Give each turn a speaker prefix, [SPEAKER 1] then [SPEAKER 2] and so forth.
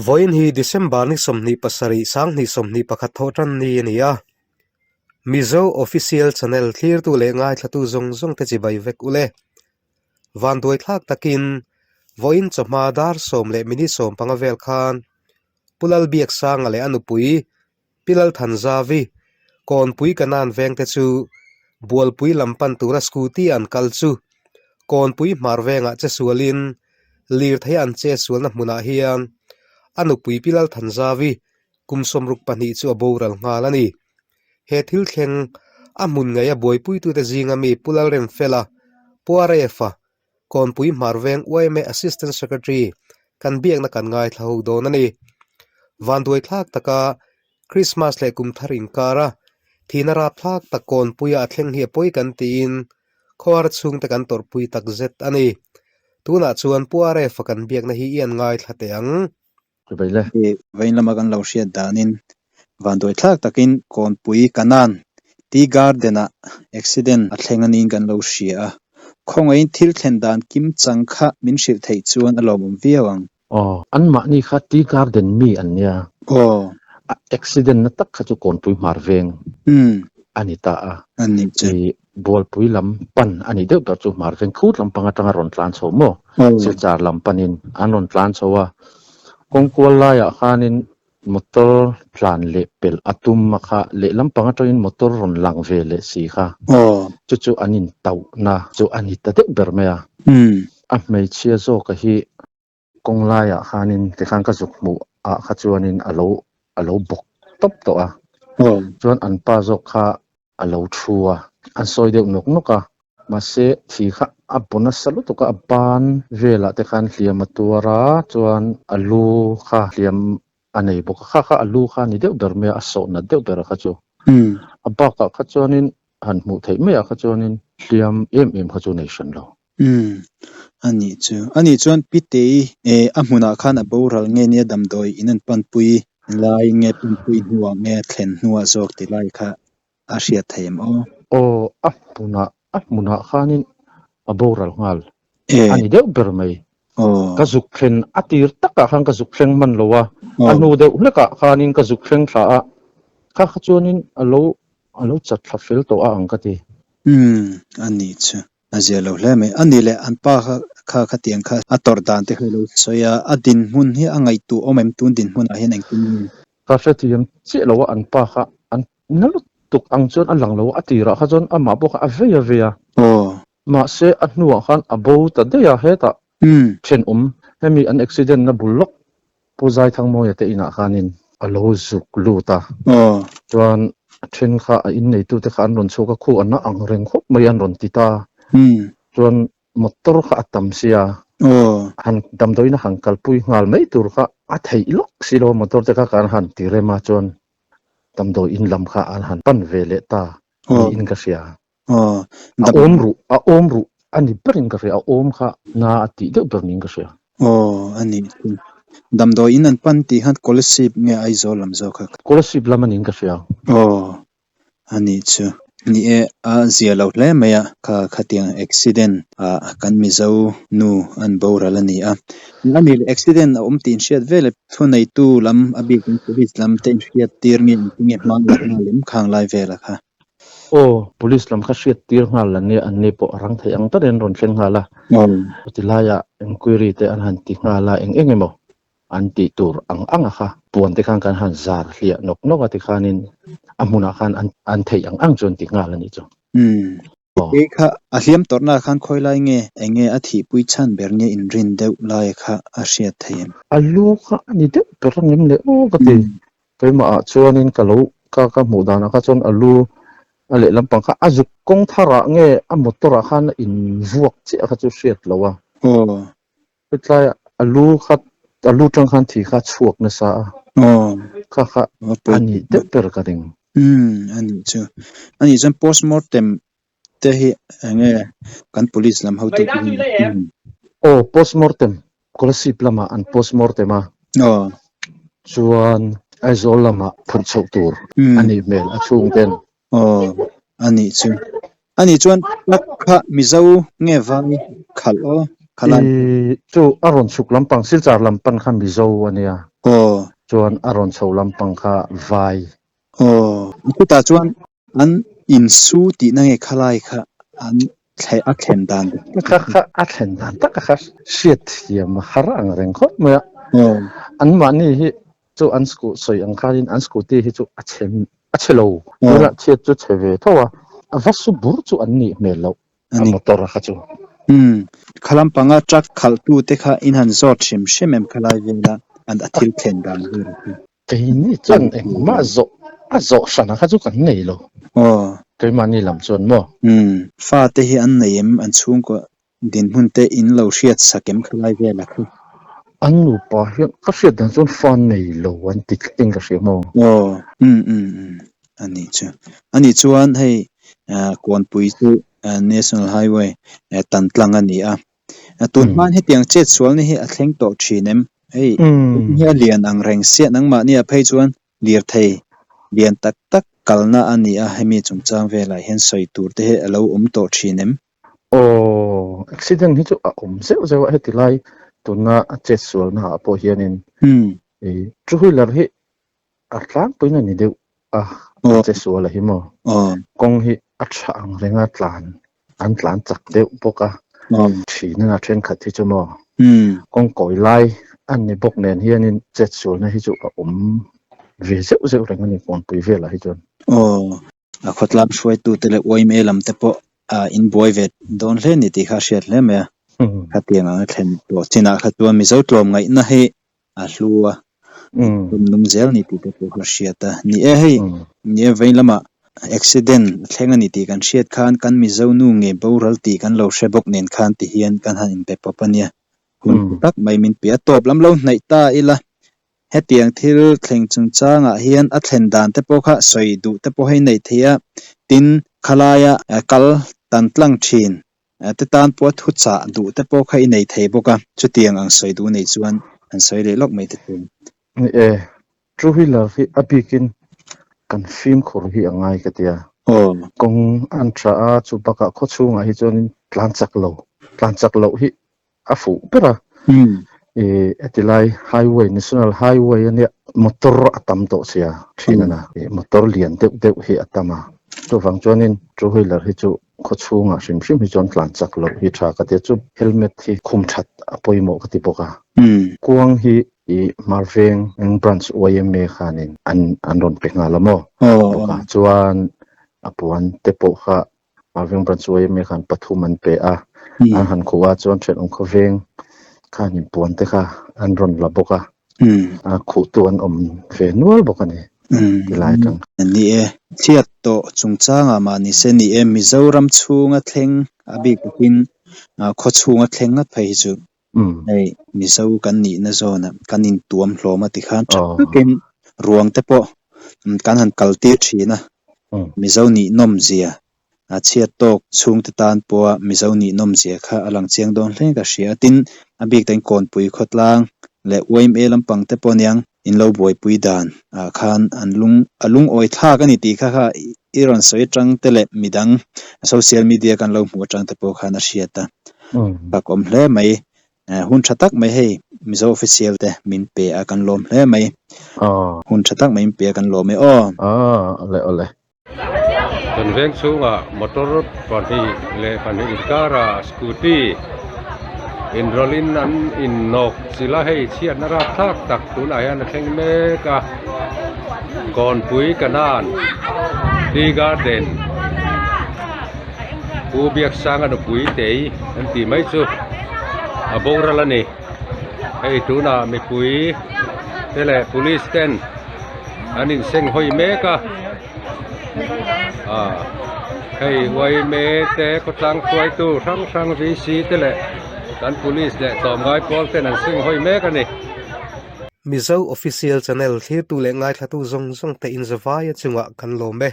[SPEAKER 1] Vawiin hi December ni 27 2021 thawhtan ni a ni a. Mizo Official Channel thlirtu leh ngaithlatu zawng zawng te chibai vek u le. Vanduaithlak takin vawiin chawhma dar sawm leh minute 15 vel khan Pu Lalbiaksanga leh a nupui Pi Lalthanzavi, Kawnpui Kanan vengte chu Bualpui lam pan tura scooty an kal chu Kawnpui hmar vengah che sualin lirthei an che sualna hmunah hian a nupui Pi Lalthanzavi kum 62 chu a boral nghal a ni. He thil thleng a hmun ngei a buaipuitute zinga mi Pu Lalremfela, Pu Arefa, Kawnpui Hmar Veng yma Assistant Secretary kan biakna kan ngaithla ho dawn a ni. Vanduai thlak taka Krismas leh kum thar inkara thihna rapthlak tak Kawnpuia a thleng hi a pawi kan tiin khawhar chhungte kan tawrhpui tak zet a ni. Tunah chuan Pu Arefa kan biakna hi i an ngaithla teh ang.
[SPEAKER 2] Vawiin lama kan lo hriat danin vanduai thlak takin Kawnpui Kanan Tea Garden-ah accident a thleng aniin kan lo hria a, khawngaihin thil thlen dan kim chang kha min hrilh theih chuan a lawmawm viau ang.
[SPEAKER 3] Aw, anmahni kha Tea Garden mi an nia.
[SPEAKER 2] Aw.
[SPEAKER 3] A accident na tak kha chu Kawnpui hmar veng a ni ta a.
[SPEAKER 2] A ni che.
[SPEAKER 3] Bualpui lam pan a nih deuh ber chu hmar veng khut lampang atanga rawn tlan chho maw? Silchar lam panin an rawn tlan chho a, kawng kual laiah khanin motor tlan leh pelh a tum a kha, lehlam pang atangin motor rawn lang ve leh si kha, chu chu an intauhna chu a ni ta deuh ber mai a. A hmeichhia zawka hi Kawng laiah khanin tikhan ka zuk hmuh ah kha chuanin a lo a lo bawk tawp tawh a. Chuan an pa zawk kha a lo thu a, an sawi deuh nawk nawk a. Mahse thi kha a bu nasa lutuk a, a ban velah te khan hliam a tuar a, chuan a lu kha hliam a nei bawk a. Kha kha a lu kha a ni deuh ber mai a, a sawh nat deuh ber a kha chu. A bakah kha chuanin han hmuh theih maiah kha chuanin hliam em em kha chu nei hran lo.
[SPEAKER 2] Umm, a nih chu. A nih chuan Pitei eh a hmunah khan a boral nge nia damdawi in an panpui lai nge panpui hnuah nge thlen hnuah zawk ti lai kha a hriat thei em aw?
[SPEAKER 3] Aw, a hmunah, a hmunah khanin a boral nghal a ni deuh ber mai. Ka zuk thlen a tir takah khan ka zuk thleng hman lo a, a hnu deuh hlekah khanin ka zuk thleng thla a, kha kha chuanin a lo a lo chat thla fel tawh a ang ka ti.
[SPEAKER 2] Umm, a nih chu. A zia lo hle mai. A nih leh an pa kha kha khatiang kha a tawrh dan te kha i lo sawi a, a dinhmun hi a ngaihtuah awm em tun dinhmunah hian engtin nge?
[SPEAKER 3] Ka hrethiam chiah lo a, an pa kha an na lutuk ang chuan a lang lo a, a tirah kha chuan amah pawh kha a vei a vei a.
[SPEAKER 2] Aw.
[SPEAKER 3] Mahse a hnuah khan a bo ta daih a, hetah thenawm hemi an accident na bul lawk Pu Zaithangmawia te inah khanin a lo zuk lut a, chuan a then kha a inneitute kha an rawn chhuak a, khu a na ang reng khawp mai an rawn ti ta. Chuan motor kha a tam sia, han damdawiin a han kalpui nghal mai tur kha a theih lawk si lo a, motor te kha kan han ti rem a, chuan damdawiin lam kha an han pan ve leh ta niin ka hria. A awm ruh, a awm ruh a ni berin ka hria, a awm kha na a tih deuh ber niin ka hria.
[SPEAKER 2] Aw, a ni chu. Damdawi in an pan tih khan Kolasib nge Aizawl lam zawk kha?
[SPEAKER 3] Kolasib lam a niin ka hria.
[SPEAKER 2] Aw, a ni chu. Ni e, a zia lo hle mai a, kha khatiang accident ah kan Mizo nu an boral a ni a. A ni leh accident a awm tih inhriat vel e, thuneitu lam a bikin police lam te inhriat tir nge engtin nge hma la nghal em khang lai vela kha?
[SPEAKER 3] Aw, police lam kha hriat tir nghal an nia, an ni pawh a rang thei ang takin an rawn thleng nghal a. Chuti laiah enquiry te an han ti nghal a, eng eng emaw an tih tur ang ang a kha puan te khan kan han zar hliah nawk nawk a tikhanin a hmunah khan an theih ang ang chu an ti nghal a nih chu.
[SPEAKER 2] Umm, kei kha a hliam tawrhna khan khawi lai nge eng nge a thihpui chhan ber nge inrin deuh lai kha a hriat thei em?
[SPEAKER 3] A lu kha a ni deuh ber ang em le aw ka ti. Keimahah chuanin ka lo ka ka hmuh danah kha chuan a lu a lehlam pang kha a zuk kawng tharah nge a motor ah khan a invuak chiah kha chu hriat lo a.
[SPEAKER 2] Aw.
[SPEAKER 3] Hetlaiah a lu kha a lu tang khan thi kha a chhuak nasa a.
[SPEAKER 2] Aw.
[SPEAKER 3] Kha kha a nih deuh ber ka ring.
[SPEAKER 2] Umm a nih chu. A nih chuan postmortem te hi eng nge kan police lam hotu te hi.
[SPEAKER 3] Aw postmortem Kolasib lamah an postmortem a.
[SPEAKER 2] Aw.
[SPEAKER 3] Chuan Aizawl lamah phurh chhoh tur a nih hmel a chhungten.
[SPEAKER 2] Aw a nih chu. A nih chuan truck kha Mizo nge vai khalh aw khalh a.
[SPEAKER 3] I chu a rawn chhuk lampang Silchar lam pan kha Mizo a nia.
[SPEAKER 2] Aw.
[SPEAKER 3] Chuan a rawn chho lampang kha vai.
[SPEAKER 2] Aw. Chutah chuan an insu tihna nge khalai kha an thle a thlen dan
[SPEAKER 3] tak kha a thlen dan tak kha hriat thiam a har ang reng khawp mai a.
[SPEAKER 2] Aw.
[SPEAKER 3] Anmahni hi chu an sawi ang khanin an scooty hi chu a chhe a chhe lo. Tunah chhiat chu chhe ve tho a, a va su bur chu an nih hmel loh a motor kha chu.
[SPEAKER 2] Umm, kha lampanga truck khalhtu te kha in han zawt hrim hrim em khalai vela an a thil thlen dan vel kha.
[SPEAKER 3] Keini chuan engmah zawh a zawh hrana kha chu kan nei lo.
[SPEAKER 2] Aw.
[SPEAKER 3] Keimahni lam chuan maw?
[SPEAKER 2] Umm, fate hi an nei em an chhungkaw Dinhmun te in lo hriat sak em khalai vela kha?
[SPEAKER 3] An nupa hian ka hriat dan chuan fa nei lo an ti tlat in ka hria maw?
[SPEAKER 2] Aw, umm umm umm a nih chu. A nih chuan hei Kawnpui chu National Highway tan tlang a ni a. Tun hmain hetiang chet sualna hi a thleng tawh thin em? Hei hi a lian ang reng siah nangmahni ah phei chuan lirthei lian tak tak kalna a ni a, hemi chungchang velah hian sawi tur te hi a lo awm tawh thin em?
[SPEAKER 3] Aw, accident hi chu a awm zeuh zeuh a, heti lai tuna a chet sualna ah pawh hianin two wheeler hi a tlangpuiin a ni deuh a, a che sual a hi maw? Kawng hi a tha ang reng a tlan, an tlan chak deuh bawk a, thin a thenkhat hi chu maw? Kawng kawi lai a ni bawk nen hianin chet sualna hi chu a awm ve zeuh zeuh reng a ni kawnpui velah hi chuan.
[SPEAKER 2] Aw, A khawtlang hruaitute leh yma lam te pawh in buai ve dawn hle ni tih kha a hriat hle mai a. Khatiang anga thlen tawh chinah kha chuan Mizo tlawmngaihna hi a hlu a, tlawm nung zel ni tih te pawh kha a hriat a. Ni e hei, ni e vei lamah accident a thleng a ni tih kan hriat khan kan Mizo nu nge boral tih kan lo hre bawk nen khan ti hian kan han inpe pawp a nia. Hun tak mai min pe a, tawp lam lo hnaih ta ila. Hetiang thil thleng chungchangah hian a thlen dan te pawh kha sawi duh te pawh hei neih theih a, tin khalaia kal tan tlang thin te tan pawh a thuchah duh te pawh kha i nei thei bawk a, chutiang ang sawi duh nei chuan han sawi leh lawk mai te chu.
[SPEAKER 3] Ni e, two wheeler hi a bikin kan fimkhur hi a ngai ka tia.
[SPEAKER 2] Aw.
[SPEAKER 3] Kawng an tha a, chu bakah khawchhungah hi chuanin tlan chak lo, tlan chak loh hi a fuh ber a ih heti lai highway national highway a nia motor a tam tawh sia thin a na ih motor lian deuh deuh hi a tam a chuvang chuanin two wheeler hi chu khaw chhungah hrim hrim hi chuan tlan chak loh hi tha ka ti a chu helmet hi khum that a pawimawh ka ti bawk a kuang hi ih Hmarveng branch yma khanin an an rawn pe nghal a maw bawk a chuan a puan te pawh kha Marvin Branch yma khan pathum an pe a, an han khuh a chuan thenawm khawveng khan inpuan te kha an rawn la bawk a, a khuhtu an awm ve nual bawk a ni tilai atang.
[SPEAKER 2] Ni e, chhiat tawh chungchangah mah ni se ni e, Mizoram chhunga thleng a bik takin khaw chhunga thleng ngat phei hi chu hei Mizo kan nihna zawnah kan intuam hlawm a tikhan tha takin ruang te pawh kan han kal tir thin a, Mizo nih nawm zia a chhiat tawk chhungte tan pawha Mizo nih nawm zia kha a lang chiang dawn hle ka hria. Tin, a bik takin Kawnpui khawtlang leh yma lampang te pawh aniang in lo buaipui dan ah khan an lung a lungawi thlak a ni tih kha kha i rawn sawi atang te leh midang social media kan lo hmuh atang te pawh khan a hriat a fak awm hle mai. Hun tha tak mai hei Mizo official te min pe a kan lawm hle mai. Hun tha tak mai min pe a kan lawm e aw.
[SPEAKER 3] Awle awle.
[SPEAKER 1] Kan veng chhungah motor pahnih leh pahnih inkarah scooty inrawlhin an innawk chilh a, hei chhiatna rapthlak tak tunah hian a thleng mek a, Kawnpui Kanan Tea Garden Pu Biaksanga nupui tei an tih mai chu a boral a ni, hei tunah mipui te leh police ten an inseng hawi mek a ah hei yma te khawtlang hruaitu hrang hrang VC te leh kan police leh tlawmngai pawl ten an seng hawi mek a ni. Mizo Official Channel thlirtu leh ngaithlatu zawng zawng te inzavaia chungah kan lawm e.